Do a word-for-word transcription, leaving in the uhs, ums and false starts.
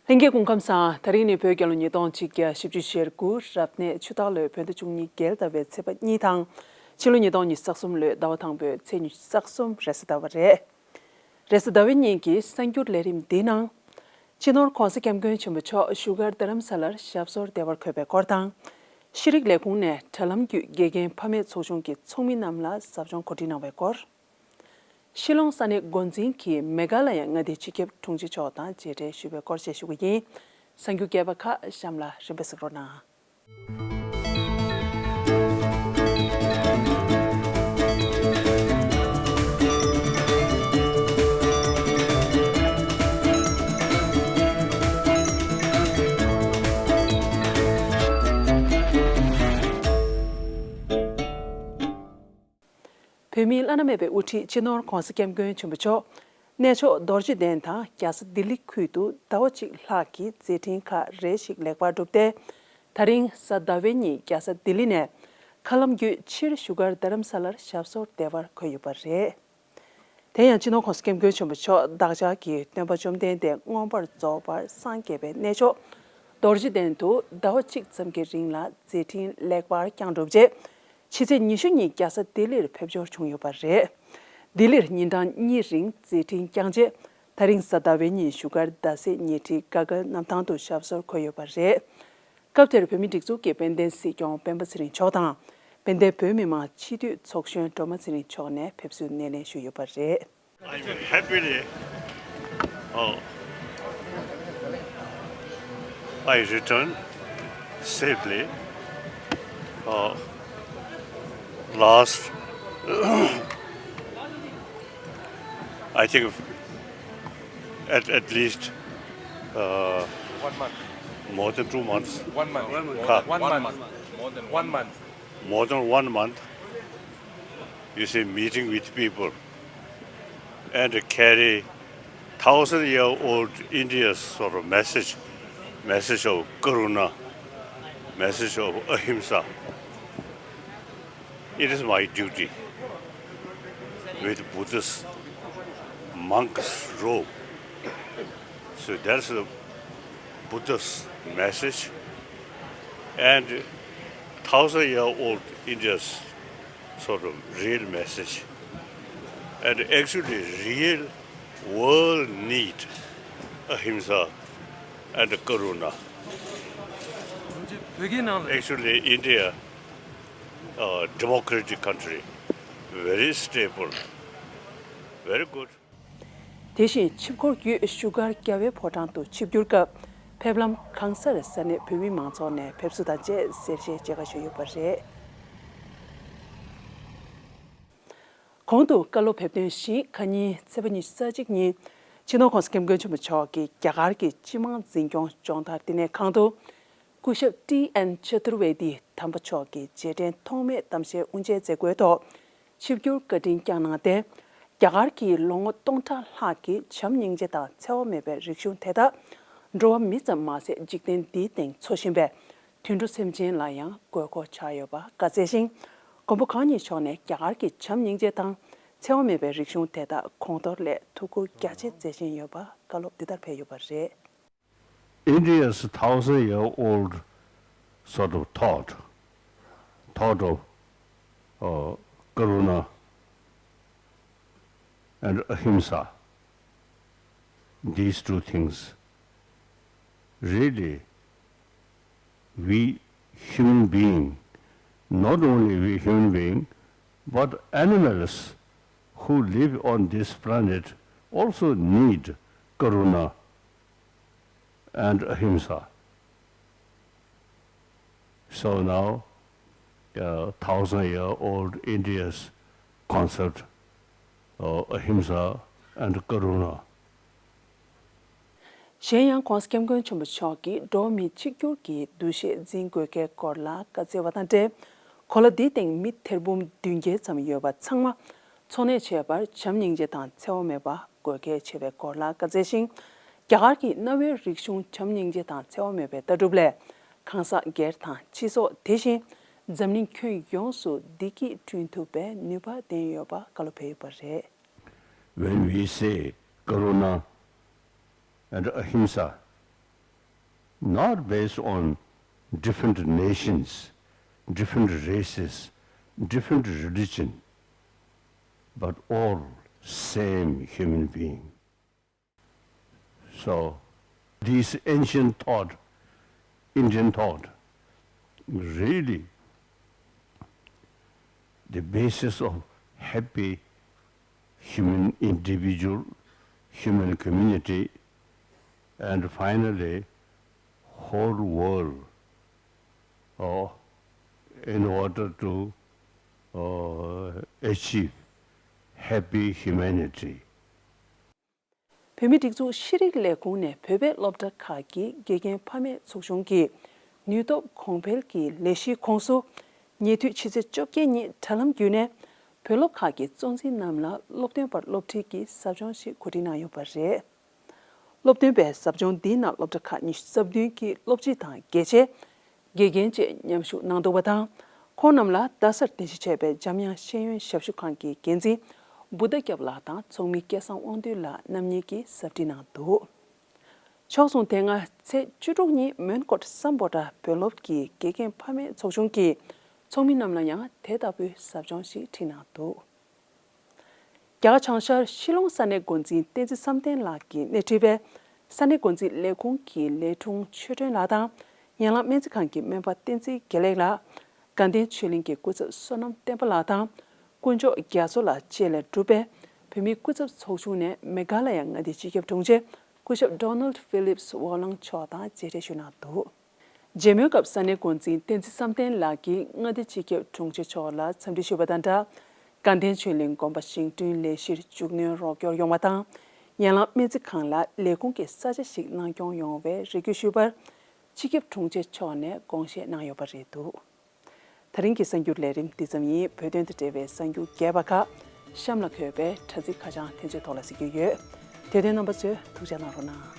ལྷན་རྒྱས་སྐུ་ཁམས་བཟང་། ད་རིང་ནི་བོད་རྒྱལ་ལོ་ཉིས་སྟོང་ཆིག་བརྒྱ་བཞི་བཅུ་ཞེ་དགུ་རབ་གནས་ཆུ་སྟག་ལོའི་བོད་ཟླ་བཅུ་གཉིས་རྒྱལ་ཟླ་བའི་ཚེས་པ་གཉིས་དང་། ཕྱི་ལོ་ཉིས་སྟོང་ཉི་ཤུ་རྩ་གསུམ་ལོའི་ཟླ་བ་དང་པོའི་ཚེས་ཉི་ཤུ་རྩ་གསུམ་རེས་གཟའ་ཟླ་བ་རེད། རེས་གཟའ་ཟླ་བའི་ཉིན་གྱི་གསར་འགྱུར་ལས་རིམ་འདིའི་ནང་། སྤྱི་ནོར་༧གོང་ས་༧སྐྱབས་མགོན་ཆེན་པོ་མཆོག་བཞུགས་སྒར་རྡ་རམ་ས་ལར་ཞབས་སོར་བདེ་བར་འཁོད་པའི་སྐོར་དང་། ཤེས་རིག་ལས་ཁུངས་ནས་དྲ་ལམ་བརྒྱུད་དགེ་རྒན་ཕ་མེས་ཚོགས་ཆུང་གི་ཚོགས་མི་རྣམས་ལ་ཟབ་སྦྱོང་གོ་སྒྲིག་གནང་བའི་སྐོར། ཤི་ལོང་ས་གནས་འགོ་འཛིན་གྱིས་མེ་གྷ་ལ་ཡ་མངའ་སྡེའི་སྤྱི་ཁྱབ་དྲུང་ཆེ་མཆོག་དང་མཇལ་འཕྲད་ཞུས་པའི་སྐོར་བཅས་ཞུ་གི་ཡིན། གསར་འགྱུར་རྒྱས་པ་ཁག་གཤམ་ལ་རིམ་པས་གཟིགས་རོགས་གནང་། བོད་མིའི་བླ་ན་མེད་པའི་དབུ་ཁྲིད་སྤྱི་ནོར་༧གོང་ས་༧སྐྱབས་མགོན་ཆེན་པོ་མཆོག་གནས་མཆོག་རྡོ་རྗེ་གདན་དང་རྒྱལ་ས་ལྡི་ལི་ཁུལ་དུ་ཟླ་བ་གཅིག་ལྷག་གི་མཛད་འཕྲིན་ཁག་རེ་ཞིག་ལེགས་པར་གྲུབ་སྟེ། ད་རིང་གཟའ་ཟླ་བའི་ཉིན་རྒྱལ་ས་ལྡི་ལི་ནས་མཁའ་ལམ་བརྒྱུད་ཕྱིར་བཞུགས་སྒར་རྡ་རམ་ས་ལར་ཞབས་སོར་བདེ་བར་འཁོད་ཡོད་པ་རེད། དེ་ཡང་སྤྱི་ནོར་༧གོང་ས་༧སྐྱབས་མགོན་ཆེན་པོ་མཆོག་བདག་ཅག་གི་སྟོན་པ་བཅོམ་ལྡན་འདས་མངོན་པར་རྫོགས་པར་སངས་རྒྱས་པའི་གནས་མཆོག་རྡོ་རྗེ་གདན་དུ་ཟླ་བ་གཅིག་ཙམ་གྱི་རིང་ལ་མཛད་འཕྲིན་ལེགས་པར་བསྐྱངས་གྲུབ་རྗེས། ཕྱི་ཚེས་ཉི་ཤུ་ཉིན་རྒྱལ་ས་ལྡི་ལིར་ཕེབས་འབྱོར་བྱུང་ཡོད་པ་རེད། ལྡི་ལིར་ཉིན་གྲངས་གཉིས་རིང་མཛད་འཕྲིན་བསྐྱངས་རྗེས། ད་རིང་གཟའ་ཟླ་བའི་ཉིན་བཞུགས་སྒར་རྡ་སའི་ཉེ་འཁྲིས་དགའ་དགའ་གནམ་ཐང་དུ་ཞབས་སོར་འཁོད་ཡོད་པ་རེད། སྐབས་དེར་བོད་མིའི་སྒྲིག་འཛུགས་ཀྱི་དཔལ་ལྡན་སྲིད་སྐྱོང་སྤེན་པ་ཚེ་རིང་མཆོག་དང་། དཔལ་ལྡན་བོད་མི་མང་སྤྱི་འཐུས་ཚོགས་གཞོན་སྒྲོལ་མ་ཚེ་རིང་མཆོག་ནས་ཕེབས་བསུའི་སྣེ་ལེན་ཞུས་ཡོད་པ་རེད། I'm happily, uh, I returned safely, uh, last, I think, at, at least, uh, one month. More than two months. One month. One month. Huh? One month. More than one month. More than one month, you see, meeting with people and carry thousand year old India's sort of message, message of Karuna, message of Ahimsa. It is my duty with Buddhist monk's robe. So that's the Buddha's message and thousand year old India's sort of real message. And actually, real world need Ahimsa and Karuna. Actually, India, a democratic country, very stable, very good. དེ་བཞིན་ཆིབས་འཁོར་བརྒྱུད་བཞུགས་སྒར་རྒྱལ་བའི་ཕོ་བྲང་དུ་ཆིབས་བསྒྱུར་སྐབས། ཕེབས་ལམ་གང་སར་ས་གནས་བོད་མི་མང་ཚོགས་ནས་ཕེབས་བསུ་དང་བཅས་གསལ་བཤད་མཇལ་ཁ་ཞུས་ཡོད་པ་རེད། གོང་དུ་བཀའ་སློབ་འབེབས་དོན་བཞིན་ཁ་ཉིན་ཚེས་པ་ཉི་ཤུ་རྩ་གཅིག་ཉིན་སྤྱི་ནོར་༧གོང་ས་༧སྐྱབས་མགོན་ཆེན་པོ་མཆོག་གིས་རྒྱ་གར་གྱི་སྤྱི་དམངས་འཛིན་སྐྱོང་སྦྱོང་བརྡར་བསྟི་གནས་ཁང་དུ། སྐུ་ཞབས་ཊི་ཨེན་ཅ་ཏུར་ཝེ་ཏི་དམ་པ་མཆོག་གི་རྗེས་དྲན་ཐོགས་མེད་གཏམ་བཤད་དབུ་འབྱེད་མཛད་སྒོའི་ཐོག་ཆིབས་བསྒྱུར་བཀའ་དྲིན་བསྐྱངས་གནང་སྟེ། རྒྱ་གར་གྱི་ལོ་ངོ་སྟོང་ཕྲག་ལྷག་གི་བྱམས་སྙིང་རྗེ་དང་འཚེ་བ་མེད་པའི་རིག་གཞུང་དེ་དག་འགྲོ་བ་མི་ཙམ་མ་ཟད་འཇིག་རྟེན་འདིའི་སྟེང་འཚོ་བཞིན་པའི་དུད་འགྲོ་སེམས་ཅན་ལ་ཡང་དགོས་མཁོ་ཆགས་ཡོད་པ་བཀའ་སྩལ་ཞིང་། མགོན་པོ་གང་ཉིད་མཆོག་ནས་རྒྱ་གར་གྱི་བྱམས་སྙིང་རྗེ་དང་འཚེ་བ་མེད་པའི་རིག་གཞུང་དེ་དག་གོང་མཐོར་སླད་ཐུགས་ཁུར་རྒྱ་ཆེ་མཛད་བཞིན་ཡོད་པ་བཀའ་སློབ་འདི་ལྟར་ཕེབས་ཡོད་པ་རེད། India's thousand year old sort of thought, thought of uh, Karuna and Ahimsa, these two things, really, we human being, not only we human being, but animals who live on this planet also need Karuna and Ahimsa. So now, uh, thousand year old India's concept of Ahimsa and Karuna. གཞན་ཡང་༧གོང་ས་༧སྐྱབས་མགོན་ཆེན་པོ་མཆོག་གིས་འགྲོ་བ་མིའི་གཅིག་གྱུར་གྱི་འདུ་ཤེས་འཛིན་དགོས་གལ་སྐོར་ལ་བཀའ་སྩལ་བ་དང་འབྲེལ། གོ་ལ་འདིའི་སྟེང་མི་ཐེར་འབུམ་བདུན་བརྒྱ་ཙམ་ཡོད་པ་ཚང་མ། འཚོ་གནས་བྱེད་པར་བྱམས་སྙིང་རྗེ་དང་འཚེ་བ་མེད་པ་དགོས་གལ་ཆེ་བའི་སྐོར་ལ་བཀའ་སྩལ་ཞིང་། རྒྱ་གར་གྱི་གནའ་བོའི་རིག་གཞུང་བྱམས་སྙིང་རྗེ་དང་འཚེ་བ་མེད་པའི་ལྟ་གྲུབ་ལས། གང་ཟག་སྒེར་དང་སྤྱི་ཚོགས་དེ་བཞིན་འཛམ་གླིང་ཁྱོན་ཡོངས་སུ་བདེ་སྐྱིད་བསྐྲུན་ཐུབ་པའི་ནུས་པ་ལྡན་ཡོད་པ་བཀའ་སློབ་ཕེབས་ཡོད་པ་རེད། When we say Karuna and Ahimsa, Not based on different nations, different races, different religion, but all same human being. So, this ancient thought, Indian thought, really the basis of happy human individual, human community, and finally, whole world, uh, in order to, uh, achieve happy humanity. བོད་མིའི་སྒྲིག་འཛུགས་ཤེས་རིག་ལས་ཁུངས་ནས་བོད་པའི་སློབ་གྲྭ་ཁག་གི་དགེ་རྒན་ཕ་མའི་ཚོགས་ཆུང་གི་ནུས་སྟོབས་གོང་འཕེལ་གྱི་ལས་གཞིའི་ཁོངས་སུ། ཉེ་དུས་ཕྱི་ཚེས་བཅོ་བརྒྱད་ཉིན་དྲ་ལམ་བརྒྱུད་ནས་བོད་སློབ་ཁག་གི་གཙོ་འཛིན་རྣམས་ལ་སློབ་སྟོན་པར་སློབ་ཁྲིད་ཀྱི་ཟབ་སྦྱོང་ཞིག་གོ་སྒྲིག་གནང་ཡོད་པ་རེད། སློབ་སྟོན་པའི་ཟབ་སྦྱོང་འདིའི་ནང་སློབ་གྲྭ་ཁག་ཉི་ཤུ་རྩ་བདུན་གྱི་སློབ་སྤྱི་དང་དགེ་ཆེ། དགེ་རྒན་བཅས་མཉམ་ཞུགས་གནང་འདུག་པ་དང་། ཁོང་རྣམས་ལ་རྡ་སར་རྟེན་གཞི་བྱས་པའི་འཇམ་དབྱངས་ཤེས་ཡོན་ཞབས་ཞུ་ཁང་གི་འགན་འཛིན་བུདྡྷ་སྐྱབས་ལགས་དང་ཚོགས་མི་སྐལ་བཟང་དབང་འདུས་ལགས་རྣམ་གཉིས་ཀྱིས་ཟབ་ཁྲིད་གནང་འདུག་ཕྱོགས་མཚུངས། དེ་སྔ་ཚེས་བཅུ་དྲུག་ཉིན་མོན་གྷོ་སམ་བྷོ་ཊ་བོད་སློབ་ཀྱི་དགེ་རྒན་ཕ་མའི་ཚོགས་ཆུང་གིས་ཚོགས་མི་རྣམས་ལ་ཡང་དེ་ལྟ་བུའི་ཟབ་སྦྱོང་ཞིག་ཁྲིད་གནང་འདུག་རྒྱ་གར་བྱང་ཤར་ཤི་ལོང་ས་གནས་འགོ་འཛིན་བསྟན་འཛིན་བསམ་གཏན་ལགས་ཀྱིས་སྣེ་ཁྲིད་པའི་ས་གནས་འགོ་འཛིན་ལས་ཁུངས་ཀྱི་ལས་དྲུང་ཆོས་སྒྲོན་ལགས་དང་། ཡན་ལག་སྨན་རྩིས་ཁང་གི་སྨན་པ་བསྟན་འཛིན་དགེ་ལེགས་ལགས། དགའ་ལྡན་ཆོས་གླིང་གི་སྐུ་ཚབ་བསོད་ནམས་བསྟན་པ་ལགས་དང་། དཀོན་མཆོག་རྒྱ་མཚོ་ལགས་བཅས་ལས་གྲུབ་པའི་བོད་མིའི་སྐུ་ཚབ་ཚོགས་ཆུང་ནས་མེ་གྷ་ལ་ཡ་མངའ་སྡེའི་སྤྱི་ཁྱབ་དྲུང་ཆེ་སྐུ་ཞབས་Donald Phillips Wollang་མཆོག་དང་མཇལ་འཕྲད་ཞུས་གནང་འདུག་མཇལ་མོལ་སྐབས་ས་གནས་འགོ་འཛིན་བསྟན་འཛིན་བསམ་གཏན་ལགས་ཀྱིས་མངའ་སྡེ་སྤྱི་ཁྱབ་དྲུང་ཆེ་མཆོག་ལ་འཚམས་འདྲི་ཞུས་པ་དང་སྦྲགས། དགའ་ལྡན་ཆོས་གླིང་དགོན་པ་བཞེངས་སྐྲུན་ལས་གཞིར་མཇུག་གནོན་རོགས་སྐྱོར་ཡོང་བ་དང་། ཡན་ལག་སྨན་རྩིས་ཁང་ལ་ལས་ཁུངས་ཀྱི་ས་ཆ་ཞིག་གནང་སྐྱོང་ཡོང་བའི་རེ་སྐུལ་ཞུས་པར། སྤྱི་ཁྱབ་དྲུང་ཆེ་མཆོག་ནས་དགོངས་བཞེས་གནང་ཡོད་པ་རེད་འདུག་ད་རིང་གི་གསར་འགྱུར་ལས་རིམ་འདི་ཙམ་ཡིན། བོད་དོན་དང་འབྲེལ་བའི་གསར་འགྱུར་རྒྱས་པ་ཁག་གཤམ་ལ་འཁོད་པའི་དྲ་ཚིགས་ཁ་བྱང་དེ་ཚོའི་ཐོག་ལ་གཟིགས་རྒྱུ་ཡོད། དེ་དོན་རྣམ་པ་ཚོས་ཐུགས་རྗེ་གནང་རོགས་གནང་།